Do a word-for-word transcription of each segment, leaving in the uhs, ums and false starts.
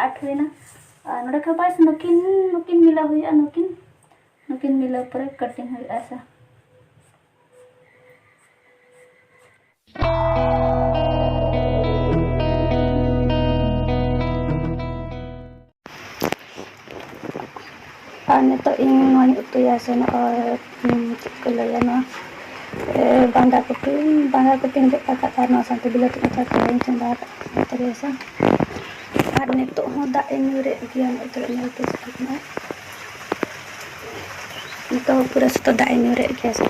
ᱟᱴ ᱦᱩᱭᱱᱟ᱾ ᱟᱨ ᱱᱚᱰᱮ ᱠᱷᱚᱱ ᱵᱟᱥ ᱱᱩᱠᱤᱱ, ᱱᱩᱠᱤᱱ ᱢᱤᱞᱟᱹᱣ ᱦᱩᱭᱩᱜᱼᱟ, ᱱᱩᱠᱤᱱ, ᱱᱩᱠᱤᱱ ᱢᱤᱞᱟᱹᱣ ᱯᱚᱨᱮ cutting ᱦᱩᱭᱩᱜᱼᱟ ᱥᱮ᱾ ᱟᱨ ᱱᱤᱛᱚᱜ ᱤᱧ ᱱᱚᱣᱟᱧ ᱩᱛᱩᱭᱟ ᱥᱮ ᱱᱚᱜᱼᱚᱭ, ᱩᱸ, ᱪᱮᱫ ᱠᱚ ᱞᱟᱹᱭᱟ ᱱᱚᱣᱟ, ᱮ, ᱵᱟᱸᱫᱷᱟ ᱠᱚᱯᱤ, ᱵᱟᱸᱫᱷᱟ ᱠᱚᱯᱤᱧ ᱜᱮᱫ ᱟᱠᱟᱫ ᱟᱨ ᱱᱚᱣᱟ ᱥᱟᱶᱛᱮ ᱵᱤᱞᱟᱹᱛᱤ ᱟᱪᱟᱨ ᱠᱚᱧ ᱪᱚᱸᱫᱟ ᱟᱠᱟᱫ ᱛᱟᱞᱮᱭᱟ ᱥᱮ᱾ ᱟᱨ ᱱᱤᱛᱚᱜ ᱦᱚᱸ ᱫᱟᱜ ᱮ ᱧᱩᱨᱮᱫ ᱜᱮᱭᱟ, ᱱᱤᱛᱚᱜ ᱧᱮᱞ ᱯᱮ ᱪᱮᱫ ᱞᱮᱠᱟ᱾ ᱱᱤᱛᱚᱜ ᱦᱚᱸ ᱯᱩᱨᱟᱹ ᱥᱚᱠᱛᱚ ᱫᱟᱜ ᱮ ᱧᱩᱨᱮᱫ ᱜᱮᱭᱟ ᱥᱮ᱾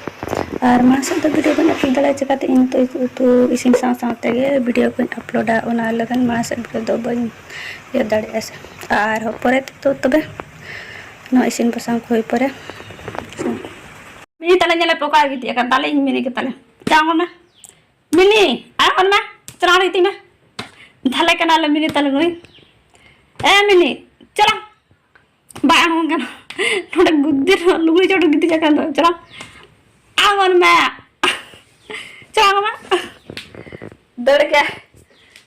ᱟᱨ ᱢᱟᱲᱟᱝ ᱥᱮᱫ ᱫᱚ video ᱵᱟᱹᱧ upload ᱫᱟᱲᱮᱭᱟᱜᱼᱟ, ᱪᱤᱠᱟᱹᱛᱮ ᱤᱧ ᱱᱤᱛᱚᱜ ᱩᱛᱩ ᱤᱥᱤᱱ ᱥᱟᱶ ᱥᱟᱶ ᱛᱮᱜᱮ video ᱠᱚᱧ uploadᱟ, ᱚᱱᱟ ᱞᱟᱹᱜᱤᱫ ᱢᱟᱲᱟᱝ ᱥᱮᱫ video ᱫᱚ ᱵᱟᱹᱧ ᱤᱭᱟᱹ ᱫᱟᱲᱮᱭᱟᱜᱼᱟ ᱥᱮ᱾ ᱟᱨᱦᱚᱸ ᱯᱚᱨᱮ ᱛᱮᱫᱚ ᱛᱚᱵᱮ ᱱᱚᱣᱟ ᱤᱥᱤᱱ ᱵᱟᱥᱟᱝ ᱠᱚ ᱦᱩᱭ ᱯᱚᱨᱮ᱾ ᱢᱤᱱᱤ ᱛᱟᱞᱮ ᱧᱮᱞᱮ ᱯᱮ ᱚᱠᱟᱭ ᱜᱤᱛᱤᱡ ᱟᱠᱟᱱ ᱛᱟᱞᱮ, ᱤᱧ ᱢᱤᱱᱤ ᱜᱮ ᱛᱟᱞᱮ᱾ ᱪᱟᱣ ᱢᱮ ᱢᱤᱱᱤ, ᱟᱬᱜᱚᱱ ᱢᱮ, ᱪᱟᱞᱟᱣ ᱤᱫᱤ ᱢᱮ᱾ ᱫᱷᱟᱞᱮ ᱠᱟᱱᱟ ᱞᱮ ᱢᱤᱱᱤ ᱛᱟᱞᱮ ᱱᱩᱭ᱾ ᱮ ᱢᱤᱱᱤ, ᱪᱟᱞᱟᱣ᱾ ᱵᱟᱭ ᱟᱬᱜᱚᱱ ᱠᱟᱱᱟ᱾ ᱱᱚᱰᱮ ᱜᱩᱫᱽᱫᱤ ᱨᱮᱦᱚᱸ ᱞᱩᱜᱽᱲᱤ ᱪᱚᱴ ᱜᱤᱛᱤᱡ ᱟᱠᱟᱱ ᱫᱚ᱾ ᱪᱟᱞᱟᱣ᱾ ᱟᱬᱜᱚᱱ ᱢᱮ᱾ ᱪᱟᱞᱟᱣ ᱢᱮ᱾ ᱫᱟᱹᱲ ᱜᱮ᱾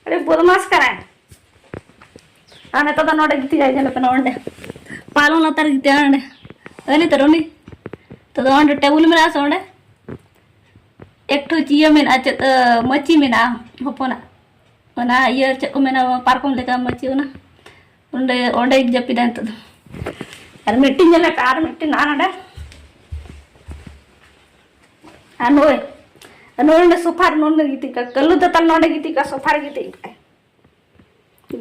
ᱟᱹᱰᱤ ᱵᱚᱫᱢᱟᱥ ᱠᱟᱱᱟᱭ᱾ ᱟᱨ ᱱᱤᱛᱚᱜ ᱫᱚ ᱱᱚᱰᱮ ᱜᱤᱛᱤᱡ ᱟᱭ, ᱧᱮᱞᱚᱜ ᱠᱟᱱᱟ ᱚᱸᱰᱮ᱾ ᱯᱟᱞᱚᱝ ᱞᱟᱛᱟᱨ ᱨᱮ ᱜᱤᱛᱤᱡ ᱟᱭ ᱚᱸᱰᱮ᱾ ᱩᱱᱤ ᱛᱚ ᱩᱱᱤ᱾ ᱱᱤᱛᱚᱜ ᱫᱚ ᱚᱸᱰᱮ table ᱢᱮᱱᱟᱜᱼᱟ ᱥᱮ ᱚᱸᱰᱮ? ᱮᱠᱴᱩ ᱪᱤᱭᱟᱹ ᱢᱮᱱᱟᱜᱼᱟ, ᱪᱮᱫ, ᱟᱹ, ᱢᱟᱹᱪᱤ ᱢᱮᱱᱟᱜᱼᱟ ᱦᱚᱯᱚᱱᱟᱜ᱾ ᱚᱱᱟ ᱤᱭᱟᱹ ᱪᱮᱫ ᱠᱚ ᱢᱮᱱᱟ, ᱯᱟᱨᱠᱚᱢ ᱞᱮᱠᱟ ᱢᱟᱹᱪᱤ ᱚᱱᱟ᱾ ᱚᱸᱰᱮ, ᱚᱸᱰᱮ ᱡᱟᱹᱯᱤᱫᱟ ᱱᱤᱛᱚᱜ ᱫᱚ᱾ ᱟᱨ ᱢᱤᱫᱴᱤᱱ ᱧᱮᱞ ᱟᱠᱟᱫᱼᱟ, ᱟᱨ ᱢᱤᱫᱴᱤᱱ ᱟᱨ ᱚᱸᱰᱮ᱾ ᱟᱨ ᱱᱩᱭ, ᱱᱩᱭ ᱚᱸᱰᱮ ᱥᱳᱯᱷᱟ ᱨᱮ ᱱᱚᱸᱰᱮ ᱜᱤᱛᱤᱡ ᱠᱟᱜᱼᱟ᱾ ᱠᱟᱹᱞᱩ ᱫᱚ ᱛᱟᱞᱮ ᱱᱚᱸᱰᱮ ᱜᱤᱛᱤᱡ ᱠᱟᱜᱼᱟ, ᱥᱳᱯᱷᱟ ᱨᱮ ᱜᱤᱛᱤᱡ ᱠᱟᱜᱼᱟᱭ᱾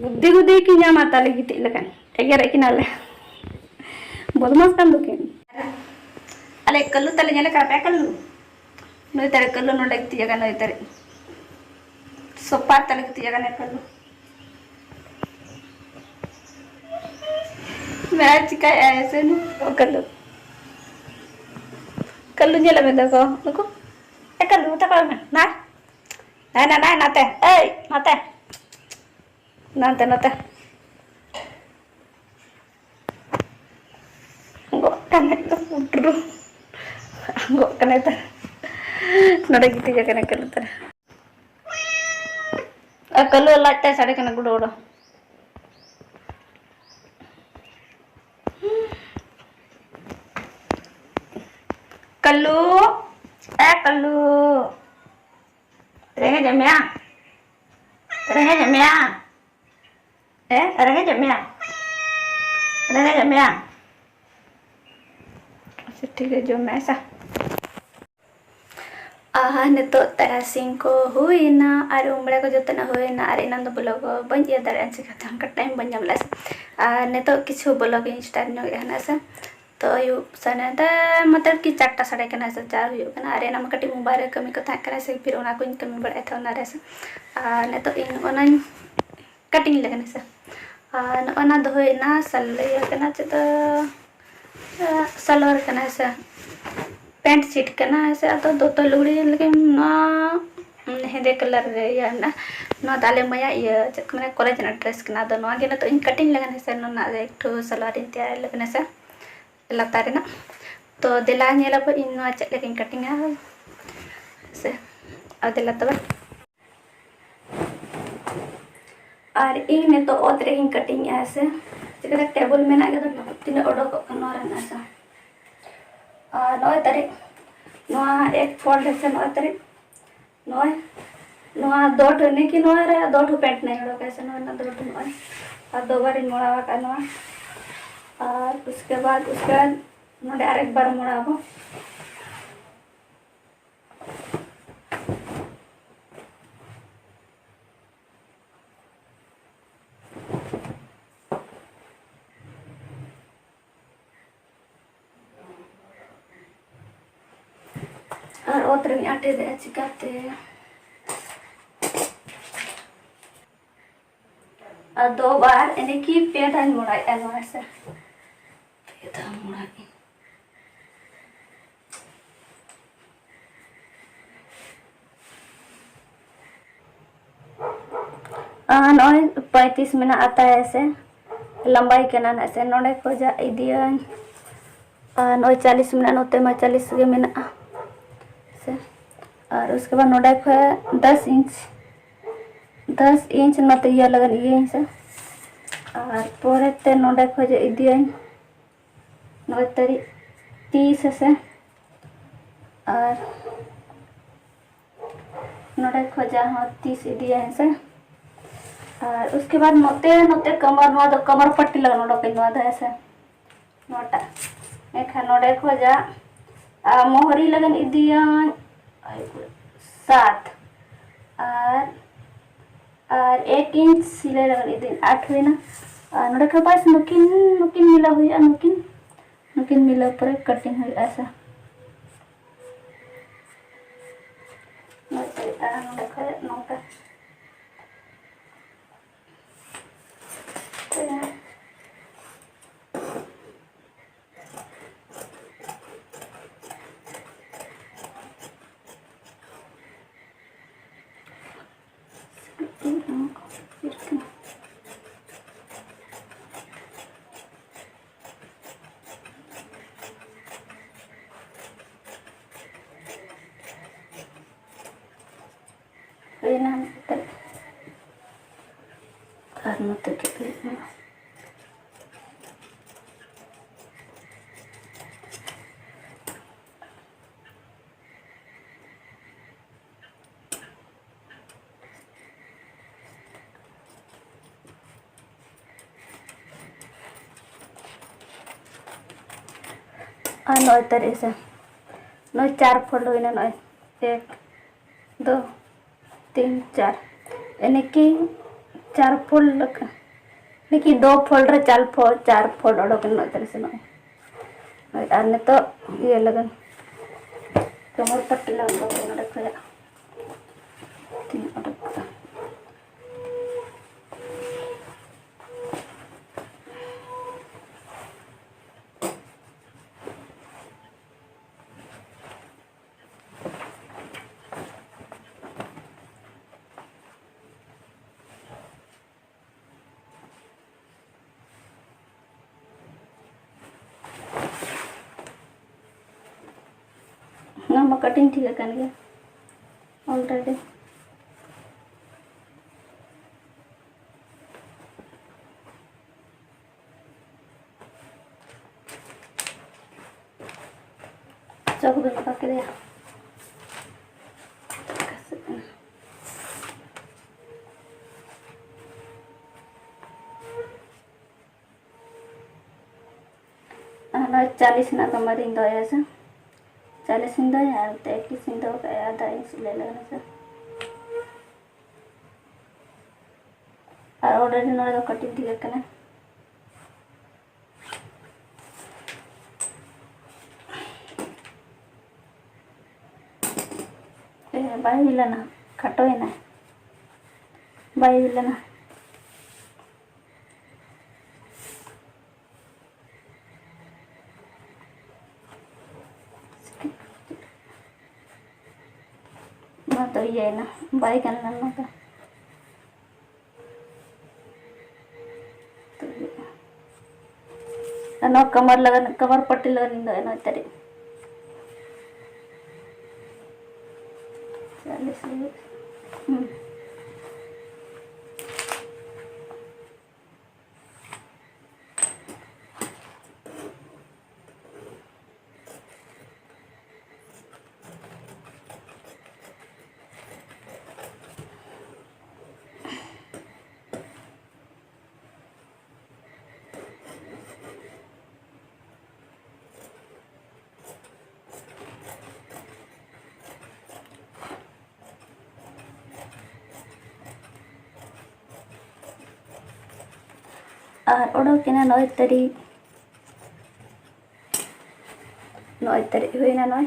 ᱵᱩᱫᱽᱫᱷᱤ ᱵᱩᱫᱽᱫᱷᱤ ᱠᱤ ᱧᱟᱢᱟ ᱛᱟᱞᱮ ᱜᱤᱛᱤᱡ ᱞᱮᱠᱟᱱ᱾ ᱮᱜᱮᱨᱮᱫ ᱠᱤᱱᱟᱞᱮ᱾ ᱵᱚᱫᱢᱟᱥ ᱠᱟᱱ ᱫᱚᱠᱤᱱ᱾ ᱟᱞᱮ ᱠᱟᱹᱞᱩ ᱛᱟᱞᱮ ᱧᱮᱞ ᱟᱠᱟᱫ ᱯᱮ ᱠᱟᱹᱞᱩ? ᱱᱩᱭ ᱛᱟᱞᱮ ᱠᱟᱹᱞᱩ ᱱᱚᱸᱰᱮ ᱜᱤᱛᱤᱡ ᱟᱠᱟᱱ, ᱱᱩᱭ ᱛᱟᱞᱮ᱾ ᱥᱳᱯᱷᱟ ᱨᱮ ᱛᱟᱞᱮ ᱜᱤᱛᱤᱡ ᱟᱠᱟᱱ ᱠᱟᱹᱞᱩ᱾ ᱢᱮᱱᱟᱭ ᱪᱤᱠᱟᱹᱭᱮᱫᱼᱟᱭ ᱥᱮ ᱱᱩᱭ? ᱚ, ᱠᱟᱹᱞᱩ᱾ ᱠᱟᱹᱞᱩ ᱧᱮᱞᱮᱫ ᱢᱮ ᱫᱚ ᱠᱚ, ᱱᱩᱠᱩ᱾ ᱮ, ᱠᱟᱹᱞᱩ, ᱱᱚᱛᱮ ᱠᱚᱭᱚᱜ ᱢᱮ᱾ ᱱᱟ᱾ ᱱᱟᱭ, ᱱᱟ, ᱱᱟᱭ, ᱱᱟᱛᱮ᱾ ᱮᱭ, ᱱᱟᱛᱮ᱾ ᱱᱟᱛᱮ, ᱱᱟᱛᱮ᱾ ᱟᱸᱜᱚᱜ ᱠᱟᱱᱟᱭ ᱛᱚ ᱯᱩᱴᱨᱩ᱾ ᱟᱸᱜᱚᱜ ᱠᱟᱱᱟᱭ ᱛᱚ᱾ ᱱᱚᱰᱮ ᱜᱤᱛᱤᱡ ᱟᱠᱟᱱᱟᱭ ᱠᱟᱹᱞᱩ ᱛᱟᱞᱮ᱾ ᱟᱨ ᱠᱟᱹᱞᱩ ᱞᱟᱡ ᱛᱟᱭ ᱥᱟᱰᱮ ᱠᱟᱱᱟ ᱜᱩᱰᱚ ᱜᱩᱰᱚ᱾ ᱠᱟᱞᱞᱩ, ᱮ ᱠᱟᱞᱞᱩ, ᱨᱮᱸᱜᱮᱡ ᱮᱫ ᱢᱮᱭᱟ? ᱨᱮᱸᱜᱮᱡ ᱮᱫ ᱢᱮᱭᱟ? ᱮ, ᱨᱮᱸᱜᱮᱡ ᱮᱫ ᱢᱮᱭᱟ? ᱨᱮᱸᱜᱮᱡ ᱮᱫ ᱢᱮᱭᱟ? ᱟᱪᱪᱷᱟ, ᱴᱷᱤᱠ ᱜᱮᱭᱟ, ᱡᱚᱢ ᱢᱮ, ᱟᱪᱪᱷᱟ᱾ ᱟᱨ ᱱᱤᱛᱚᱜ ᱛᱟᱨᱟᱥᱤᱧ ᱠᱚ ᱦᱩᱭᱱᱟ ᱟᱨ ᱩᱢ ᱵᱟᱲᱟ ᱠᱚ ᱡᱚᱛᱚᱱᱟᱜ ᱦᱩᱭᱱᱟ, ᱟᱨ ᱮᱱᱟᱝ ᱫᱚ vlog ᱵᱟᱹᱧ ᱤᱭᱟᱹ ᱫᱟᱲᱮᱭᱟᱜᱼᱟ, ᱪᱤᱠᱟᱹᱛᱮ ᱚᱱᱠᱟ time ᱵᱟᱹᱧ ᱧᱟᱢ ᱞᱮᱫᱼᱟ᱾ ᱟᱨ ᱱᱤᱛᱚᱜ ᱠᱤᱪᱷᱩ vlog ᱤᱧ start ᱧᱚᱜ ᱮᱫᱼᱟ ᱱᱟᱜ ᱥᱮ᱾ ᱛᱚ ᱟᱹᱭᱩᱵ ᱥᱟᱲᱮ ᱫᱟ-, ᱢᱚᱛᱞᱚᱵ ᱠᱤ ᱪᱟᱨᱴᱟ ᱥᱟᱲᱮ ᱠᱟᱱᱟ ᱥᱮ, ᱪᱟᱨ ᱦᱩᱭᱩᱜ ᱠᱟᱱᱟ, ᱟᱨ ᱮᱱᱟᱝ ᱢᱟ ᱠᱟᱹᱴᱤᱡ mobile ᱨᱮ ᱠᱟᱹᱢᱤ ᱠᱚ ᱛᱟᱦᱮᱸ ᱠᱟᱱᱟ ᱥᱮ, ᱯᱷᱤᱨ ᱚᱱᱟ ᱠᱚᱧ ᱠᱟᱹᱢᱤ ᱵᱟᱲᱟᱭᱮᱫ ᱛᱟᱦᱮᱸ ᱚᱱᱟ ᱨᱮ ᱥᱮ᱾ ᱟᱨ ᱱᱤᱛᱚᱜ ᱤᱧ ᱚᱱᱟᱧ cutting ᱞᱮᱠᱷᱟᱱ ᱦᱮᱸ ᱥᱮ᱾ ᱟᱨ ᱱᱚᱜᱼᱚ ᱱᱟ ᱫᱚ ᱦᱩᱭᱱᱟ ᱥᱟᱞ-, ᱤᱭᱟᱹ ᱠᱟᱱᱟ, ᱪᱮᱫ ᱫᱚ, ᱮ, ᱥᱟᱞᱣᱟᱨ ᱠᱟᱱᱟ ᱦᱮᱸ ᱥᱮ, pant sheet ᱠᱟᱱᱟ ᱦᱮᱸ ᱥᱮ᱾ ᱟᱫᱚ ᱫᱚᱛᱚ ᱞᱩᱜᱽᱲᱤ ᱞᱟᱹᱜᱤᱫ ᱱᱚᱣᱟ, ᱩᱢ, ᱦᱮᱸᱫᱮ colour ᱨᱮ ᱤᱭᱟᱹ ᱢᱮᱱᱟᱜᱼᱟ᱾ ᱱᱚᱣᱟ ᱫᱚ ᱟᱞᱮ ᱢᱟᱭᱟ ᱤᱭᱟᱹ ᱪᱮᱫ ᱠᱚ ᱢᱮᱱᱟ, college ᱨᱮᱱᱟᱜ dress ᱠᱟᱱᱟ᱾ ᱟᱫᱚ ᱱᱚᱣᱟ ᱜᱮ ᱱᱤᱛᱚᱜ ᱤᱧ cutting ᱞᱮᱠᱷᱟᱱ ᱦᱮᱸ ᱥᱮ, ᱱᱚᱣᱟ ᱨᱮᱱᱟᱜ ᱮᱠᱴᱩ ᱥᱟᱞᱣᱟᱨ ᱤᱧ ᱛᱮᱭᱟᱨ ᱞᱮᱠᱷᱟᱱ ᱦᱮᱸ ᱥᱮ, ᱞᱟᱛᱟᱨ ᱨᱮᱱᱟᱜ᱾ ᱛᱚ ᱫᱮᱞᱟ ᱧᱮᱞ ᱟᱵᱚ ᱤᱧ ᱱᱚᱣᱟ ᱪᱮᱫ ᱞᱮᱠᱟᱧ cutting ᱟ ᱦᱮᱸ ᱥᱮ᱾ ᱟᱨ ᱫᱮᱞᱟ ᱛᱚᱵᱮ᱾ ᱟᱨ ᱤᱧ ᱱᱤᱛᱚᱜ ᱚᱛ ᱨᱮᱜᱮᱧ cutting ᱮᱜᱼᱟ ᱥᱮ, ᱪᱤᱠᱟᱹᱛᱮ table ᱢᱮᱱᱟᱜ ᱜᱮᱫᱚ, ᱛᱤᱱᱟᱹᱜ ᱚᱰᱚᱠᱚᱜ ᱠᱟᱱᱟ ᱱᱚᱣᱟ ᱨᱮᱱᱟᱜ ᱥᱮ᱾ ᱟᱨ ᱱᱚᱜᱼᱚᱭ ᱛᱟᱹᱨᱤᱡ, ᱱᱚᱣᱟ ᱮᱠ fold ᱨᱮ ᱥᱮ ᱱᱚᱜᱼᱚᱭ ᱛᱟᱹᱨᱤᱡ, ᱱᱚᱜᱼᱚᱭ ᱱᱚᱣᱟ dot ᱱᱤᱠᱤ ᱱᱚᱣᱟ ᱨᱮ dot pant ᱱᱟᱭ ᱚᱰᱚᱠ ᱥᱮ, ᱱᱚᱣᱟ ᱨᱮᱱᱟᱜ dot ᱱᱚᱜᱼᱚᱭ᱾ ᱟᱨ ᱫᱚ ᱵᱟᱨᱤᱧ ᱢᱚᱲᱟᱣ ᱟᱠᱟᱫ ᱱᱚᱣᱟ᱾ ᱟᱨ ᱩᱥᱠᱮ ᱵᱟᱫ, ᱩᱥᱠᱮ ᱵᱟᱫ ᱱᱚᱰᱮ ᱟᱨᱮᱠ ᱵᱟᱨ ᱢᱚᱲᱟᱣ ᱟᱵᱚ᱾ ᱟᱨ ᱚᱛ ᱨᱮᱧ ᱟᱴᱮᱫᱮᱜᱼᱟ ᱪᱤᱠᱟᱹᱛᱮ? ᱟᱫᱚ ᱵᱟᱨ ᱮᱱᱮ ᱠᱤ ᱯᱮ ᱫᱷᱟᱣ ᱤᱧ ᱢᱚᱲᱟᱭᱮᱫᱼᱟ ᱱᱚᱣᱟ ᱦᱮᱸ ᱥᱮ᱾ ᱯᱮ ᱫᱷᱟᱣ ᱢᱚᱲᱟᱭᱮᱫᱼᱟᱹᱧ᱾ ᱟᱨ ᱱᱚᱜᱼᱚᱭ ᱯᱚᱸᱭᱛᱨᱤᱥ ᱢᱮᱱᱟᱜᱼᱟ ᱛᱟᱭ ᱥᱮ, ᱞᱟᱢᱵᱟᱭ ᱠᱟᱱᱟ ᱱᱟᱜ ᱥᱮ, ᱱᱚᱰᱮ ᱠᱷᱚᱡᱟᱜ ᱤᱫᱤᱭᱟᱹᱧ᱾ ᱟᱨ ᱱᱚᱜᱼᱚᱭ ᱪᱟᱞᱤᱥ ᱢᱮᱱᱟᱜᱼᱟ, ᱱᱚᱛᱮ ᱢᱟ ᱪᱟᱞᱤᱥ ᱜᱮ ᱢᱮᱱᱟᱜᱼᱟ ᱥᱮ᱾ ᱟᱨ ᱩᱥᱠᱮ ᱵᱟᱫ ᱱᱚᱰᱮ ᱠᱷᱚᱡ ᱫᱚᱥ ᱤᱧᱪ, ᱫᱚᱥ ᱤᱧᱪ ᱱᱚᱛᱮ ᱤᱭᱟᱹ ᱞᱟᱹᱜᱤᱫ ᱤᱭᱟᱹᱭᱟᱹᱧ ᱥᱮ᱾ ᱟᱨ ᱯᱚᱨᱮᱛᱮ ᱱᱚᱰᱮ ᱠᱷᱚᱡ ᱤᱫᱤᱭᱟᱹᱧ ᱱᱚᱜᱼᱚᱭ ᱛᱟᱹᱨᱤᱠᱷ ᱛᱤᱥ ᱦᱮᱸᱥᱮ, ᱟᱨ ᱱᱚᱰᱮ ᱠᱷᱚᱡᱟᱜ ᱦᱚᱸ ᱛᱤᱥ ᱤᱫᱤᱭᱟ ᱦᱮᱸᱥᱮ᱾ ᱟᱨ ᱩᱥᱠᱮ ᱵᱟᱫ ᱱᱚᱛᱮ, ᱱᱚᱛᱮ ᱠᱟᱢᱟᱨ, ᱱᱚᱣᱟ ᱫᱚ ᱠᱟᱢᱟᱨ ᱯᱟᱴᱴᱤ ᱞᱟᱜᱟᱱ ᱚᱰᱚᱠᱟᱹᱧ ᱱᱚᱣᱟ ᱫᱚ ᱦᱮᱸᱥᱮ, ᱱᱚᱣᱟᱴᱟᱜ᱾ ᱮᱱᱠᱷᱟᱱ ᱱᱚᱰᱮ ᱠᱷᱚᱡᱟᱜ, ᱟᱨ ᱢᱳᱦᱨᱤ ᱞᱟᱜᱟᱱ ᱤᱫᱤᱭᱟᱹᱧ ᱥᱟᱛ, ᱟᱨ, ᱟᱨ ᱮᱠ ᱤᱧᱪ ᱥᱤᱞᱟᱹᱭ ᱞᱟᱜᱟᱱ ᱤᱫᱤᱭᱟᱹᱧ ᱟᱴ ᱦᱩᱭᱱᱟ᱾ ᱟᱨ ᱱᱚᱰᱮ ᱠᱷᱚᱡ ᱵᱟᱥ ᱱᱩᱠᱤᱱ, ᱱᱩᱠᱤᱱ ᱢᱤᱞᱟᱹᱣ ᱦᱩᱭᱩᱜᱼᱟ, ᱱᱩᱠᱤᱱ, ᱱᱩᱠᱤᱱ ᱢᱤᱞᱟᱹᱣ ᱯᱚᱨᱮ ᱠᱟᱴᱤᱝ ᱦᱩᱭᱩᱜᱼᱟ ᱥᱮ᱾ ᱱᱚᱛᱮ ᱟᱨ ᱱᱚᱰᱮ ᱠᱷᱚᱡ ᱱᱚᱝᱠᱟ᱾ ᱦᱩᱭᱱᱟ ᱱᱤᱛᱚᱜ᱾ ᱟᱨ ᱱᱚᱛᱮ ᱜᱮᱫ ᱦᱩᱭᱩᱜ ᱠᱟᱱᱟ᱾ ᱟᱨ ᱱᱚᱜᱼᱚᱭ ᱛᱟᱹᱨᱤᱡ ᱥᱮ, ᱱᱚᱜᱼᱚᱭ ᱪᱟᱨ fold ᱦᱩᱭᱱᱟ, ᱱᱚᱜᱼᱚᱭ ᱮᱠ, ᱫᱩ, ᱛᱤᱱ, ᱪᱟᱨ, ᱮᱱᱮ ᱠᱤ ᱪᱟᱨ fold ᱞᱮᱠᱟ, ᱮᱱᱮ ᱠᱤ ᱫᱩ fold ᱨᱮ ᱪᱟᱨ fold, ᱪᱟᱨ fold ᱚᱰᱚᱠ ᱮᱱᱟ ᱱᱚᱜᱼᱚᱭ ᱛᱟᱹᱨᱤᱡ ᱥᱮ ᱱᱚᱜᱼᱚᱭ᱾ ᱦᱳᱭ, ᱟᱨ ᱱᱤᱛᱚᱜ ᱤᱭᱟᱹ ᱞᱟᱹᱜᱤᱫ ᱠᱚᱢᱚᱨ ᱯᱟᱴᱴᱤ ᱞᱟᱜᱟᱣ ᱠᱟᱛᱮ ᱱᱚᱰᱮ ᱠᱷᱚᱱᱟᱜ ᱛᱤᱱᱟᱹᱜ ᱚᱰᱚᱠ ᱠᱟᱜᱼᱟ᱾ ᱱᱚᱣᱟ ᱢᱟ cutting ᱴᱷᱤᱠ ᱟᱠᱟᱱ ᱜᱮᱭᱟ already᱾ ᱪᱚᱠ ᱫᱚ ᱱᱚᱝᱠᱟ ᱠᱮᱫᱮᱭᱟ᱾ ᱟᱨ ᱱᱚᱣᱟ ᱪᱟᱞᱤᱥ ᱨᱮᱱᱟᱜ ᱠᱟᱢᱟᱨᱤᱧ ᱫᱚᱦᱚᱭᱟ ᱥᱮ, ᱪᱟᱞᱤᱥ ᱤᱧ ᱫᱚᱦᱚᱭᱟ ᱟᱨ ᱛᱮ ᱮᱠᱤᱥ ᱤᱧ ᱫᱚᱦᱚ ᱠᱟᱜᱼᱟ, ᱟᱫᱷᱟ ᱤᱧ ᱥᱤᱞᱟᱹᱭ ᱞᱟᱜᱟᱣ ᱥᱮ᱾ ᱟᱨ already ᱱᱚᱰᱮ ᱫᱚ ᱠᱟᱹᱴᱤᱡ ᱴᱷᱤᱠ ᱟᱠᱟᱱᱟ᱾ ᱮ, ᱵᱟᱭ ᱦᱩᱭ ᱞᱮᱱᱟ, ᱠᱷᱟᱴᱚᱭᱮᱱᱟ, ᱵᱟᱭ ᱦᱩᱭ ᱞᱮᱱᱟ᱾ ᱱᱚᱣᱟ ᱫᱚ ᱤᱭᱟᱹᱭᱮᱱᱟ, ᱵᱟᱭ ᱜᱟᱱ ᱞᱮᱱᱟ ᱱᱚᱣᱟ ᱫᱚ᱾ ᱟᱨ ᱱᱚᱣᱟ ᱠᱟᱢᱟᱨ ᱞᱟᱜᱟᱱ, ᱠᱟᱢᱟᱨ ᱯᱟᱴᱴᱤ ᱞᱟᱜᱟᱱ ᱤᱧ ᱫᱚ ᱱᱚᱭ ᱛᱟᱹᱨᱤᱠᱷ᱾ ᱪᱟᱞᱤᱥ ᱦᱩᱭᱩᱜ᱾ ᱦᱩᱸ᱾ ᱟᱨ ᱚᱰᱚᱠᱮᱱᱟ ᱱᱚᱭ ᱛᱟᱹᱨᱤᱠᱷ᱾ ᱱᱚᱭ ᱛᱟᱹᱨᱤᱠᱷ ᱦᱩᱭᱱᱟ ᱱᱚᱭ,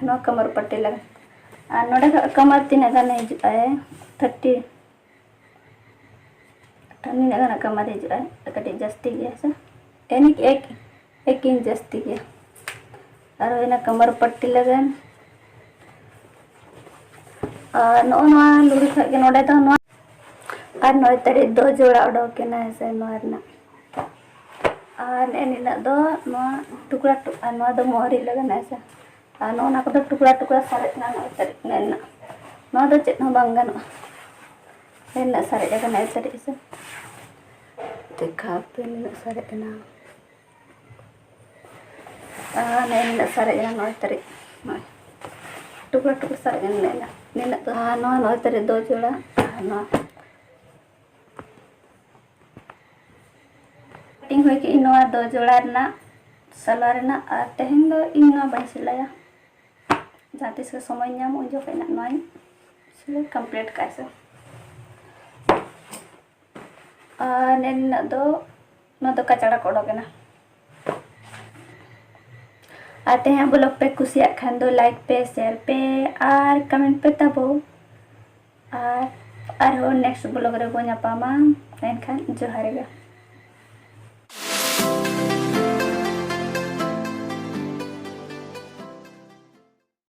ᱱᱚᱣᱟ ᱠᱟᱢᱟᱨ ᱯᱟᱴᱴᱤ ᱞᱟᱜᱟᱱ᱾ ᱟᱨ ᱱᱚᱰᱮ ᱠᱷᱚᱱ ᱠᱟᱢᱟᱨ ᱛᱤᱱᱟᱹᱜ ᱜᱟᱱᱮ ᱦᱤᱡᱩᱜ ᱟᱭ? ᱛᱷᱟᱨᱴᱤ᱾ ᱱᱤᱱᱟᱹᱜ ᱜᱟᱱ ᱠᱟᱢᱟᱨ ᱦᱤᱡᱩᱜ ᱟᱭ, ᱠᱟᱹᱴᱤᱡ ᱡᱟᱹᱥᱛᱤ ᱜᱮᱭᱟ ᱥᱮ? ᱮᱱᱤᱠ ᱮᱠ, ᱮᱠ ᱤᱧ ᱡᱟᱹᱥᱛᱤ ᱜᱮᱭᱟ᱾ ᱟᱨ ᱦᱩᱭᱱᱟ ᱠᱟᱢᱟᱨ ᱯᱟᱴᱴᱤ ᱞᱟᱜᱟᱱ᱾ ᱟᱨ ᱱᱚᱜᱼᱚ ᱱᱚᱣᱟ ᱞᱩᱲᱤ ᱠᱷᱚᱱ ᱜᱮ ᱱᱚᱰᱮ ᱫᱚ ᱱᱚᱣᱟ, ᱟᱨ ᱱᱚᱭ ᱛᱟᱹᱨᱤᱠᱷ ᱫᱚ ᱡᱳᱲᱟ ᱚᱰᱚᱠ ᱮᱱᱟ ᱦᱮᱸ ᱥᱮ ᱱᱚᱣᱟ ᱨᱮᱱᱟᱜ᱾ ᱟᱨ ᱱᱮᱜᱼᱮ ᱱᱤᱱᱟᱹᱜ ᱫᱚ ᱱᱚᱣᱟ ᱴᱩᱠᱲᱟ ᱴᱩ-, ᱟᱨ ᱱᱚᱣᱟ ᱫᱚ ᱢᱚᱦᱚᱨᱤ ᱞᱟᱜᱟᱱ ᱦᱮᱸ ᱥᱮ᱾ ᱟᱨ ᱱᱚᱜᱼᱚ ᱱᱚᱣᱟ ᱠᱚᱫᱚ ᱴᱩᱠᱲᱟ ᱴᱩᱠᱲᱟ ᱥᱟᱨᱮᱡ ᱮᱱᱟ ᱱᱚᱭ ᱛᱟᱹᱨᱤᱠᱷ ᱱᱮᱜᱼᱮ ᱱᱤᱱᱟᱹᱜ᱾ ᱱᱚᱣᱟ ᱫᱚ ᱪᱮᱫ ᱦᱚᱸ ᱵᱟᱝ ᱜᱟᱱᱚᱜᱼᱟ᱾ ᱱᱮᱜᱼᱮ ᱱᱤᱱᱟᱹᱜ ᱥᱟᱨᱮᱡ ᱟᱠᱟᱱᱟ ᱱᱚᱭ ᱛᱟᱹᱨᱤᱠᱷ ᱦᱮᱸ ᱥᱮ᱾ ᱫᱮᱠᱷᱟᱣ ᱯᱮ ᱱᱤᱱᱟᱹᱜ ᱥᱟᱨᱮᱡ ᱮᱱᱟ᱾ ᱟᱨ ᱱᱮᱜᱼᱮ ᱱᱤᱱᱟᱹᱜ ᱥᱟᱨᱮᱡ ᱮᱱᱟ, ᱱᱚᱜᱼᱚᱭ ᱛᱟᱹᱨᱤᱡ, ᱱᱚᱜᱼᱚᱭ ᱴᱩᱠᱨᱟ ᱴᱩᱠᱨᱟ ᱥᱟᱨᱮᱡ ᱮᱱᱟ ᱱᱤᱱᱟᱹᱜ᱾ ᱟᱨ ᱱᱚᱣᱟ ᱱᱚᱜᱼᱚᱭ ᱛᱟᱹᱨᱤᱡ ᱫᱚ ᱡᱳᱲᱟ, ᱟᱨ ᱱᱚᱣᱟ ᱠᱟᱴᱤᱝ ᱦᱩᱭ ᱠᱮᱫ ᱤᱧ ᱱᱚᱣᱟ ᱫᱚ ᱡᱳᱲᱟ ᱨᱮᱱᱟᱜ, ᱥᱟᱞᱣᱟᱨ ᱨᱮᱱᱟᱜ᱾ ᱟᱨ ᱛᱮᱦᱮᱧ ᱫᱚ ᱤᱧ ᱱᱚᱣᱟ ᱵᱟᱹᱧ ᱥᱤᱞᱟᱭᱟ, ᱡᱟᱦᱟᱸ ᱛᱤᱥ ᱜᱮ ᱥᱚᱢᱚᱭ ᱧᱟᱢ ᱩᱱ ᱡᱚᱠᱷᱚᱱ ᱱᱟᱜ ᱱᱚᱣᱟᱧ ᱥᱤᱞᱟᱹᱭ complete ᱠᱟᱜᱼᱟ ᱥᱮ᱾ ᱟᱨ ᱱᱮᱜᱼᱮ ᱱᱤᱱᱟᱹᱜ ᱫᱚ, ᱱᱚᱣᱟ ᱫᱚ ᱠᱟᱪᱲᱟ ᱠᱚ ᱚᱰᱚᱠ ᱮᱱᱟ᱾ ᱟᱨ ᱛᱮᱦᱮᱧᱟᱜ vlog ᱯᱮ ᱠᱩᱥᱤᱭᱟᱜ ᱠᱷᱟᱱ ᱫᱚ like ᱯᱮ, share ᱯᱮ ᱟᱨ comment ᱯᱮ ᱛᱟᱵᱚ᱾ ᱟᱨ ᱟᱨᱦᱚᱸ next vlog ᱨᱮᱵᱚ ᱧᱟᱯᱟᱢᱟ᱾ ᱮᱱᱠᱷᱟᱱ ᱡᱚᱦᱟᱨ ᱜᱮ᱾